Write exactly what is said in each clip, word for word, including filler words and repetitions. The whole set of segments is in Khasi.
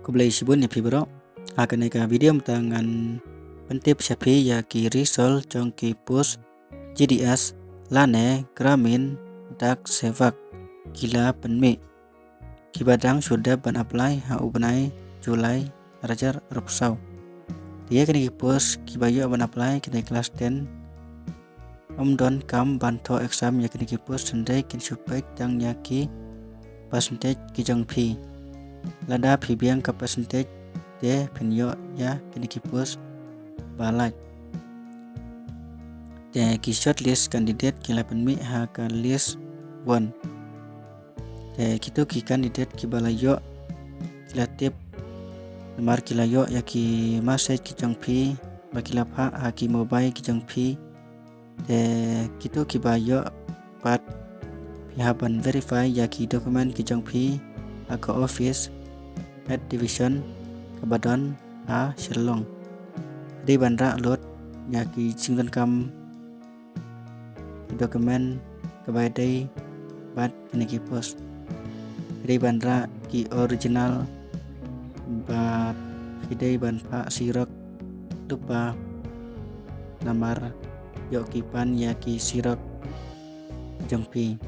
Khublei shibun ïa phi baroh. Ha kane ka video mynta ngan pyntip sha phi ïa ki result jong ki post G D S lane Gramin Dak Sevak ki la pynmih, kiba dang shu dep ban apply ha u bnai July ar hajar arphew saw. Te ïa kine ki post kiba ïoh ban apply, kine class ten, ym don kam ban thoh exam ïa kine ki post, hynrei kin shu peit tang ïa ki percentage ki jong phi. Lada phi biang ka percentage te phin ïoh ïa kine ki post ba lait. Te ki shortlist candidate ki la pynmih ha ka list one. Te kito ki candidate kiba la ïoh ki la tip namar ki la ïoh ïa ki message ki jong phi ba ki la phah ha ki mobile ki jong phi. Te kito kiba ïoh pat, phi hap ban verify ïa ki document ki jong phi ha ka office head division kaba don ha Shillong. Dei ban rah lut ïa ki jingdonkam ki document kaba dei bad kine ki post. Dei ban rah ki original bad phi dei ban phah xerox lypa namar ïoh ki pan ïa ki xerox jong phi.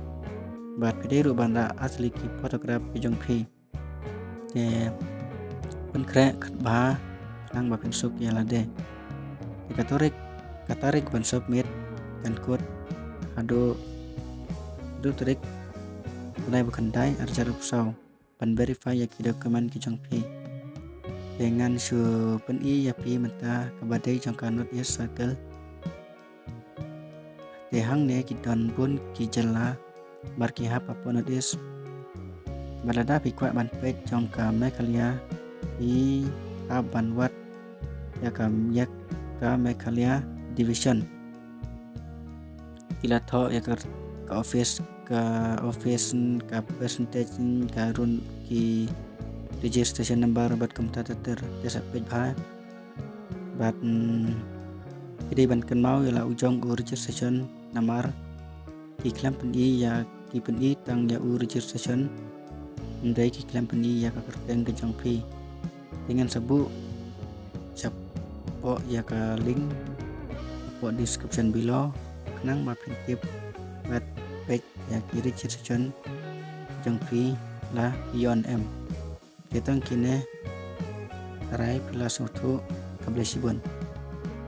Bad phi dei ruh ban rah asli ki photograph ki jong phi. Te pynkhreh kaba khnang ba pynsuk ïa lade. Te ka tarik, ka tarik ban submit kan kut haduh haduh tarik bnai ba khyndai ar hajar arphew saw ban verify ïa ki document ki jong phi. Te ngan shu pyni ïa phi mynta kaba dei jong ka North East Circle. Te hangne ki don bun ki jylla bad ki hap hapoh North East. Bad lada phi kwah ban peit jong ka Meghalaya, phi hap ban wad ïa ka, ïa ka Meghalaya division. Ki la thoh ïa ka, ka office, ka office, ka percentage, ka run, ki registration number bad kumta ter ter. Te sa peit bha. Bad, mm, phi dei ban kynmaw ïa la u jong u registration namar ki khlem pyni ïa, ki pyni tang ïa u registration, hynrei ki khlem pyni ïa ka kyrteng ka jong phi. Te ngan sa buh shapoh ïa ka link hapoh description below khnang ba phin tip bad peit ïa ki registration jong phi la ïoh em. Te tang kine, tharai phi la sngewthuh. Khublei shibun.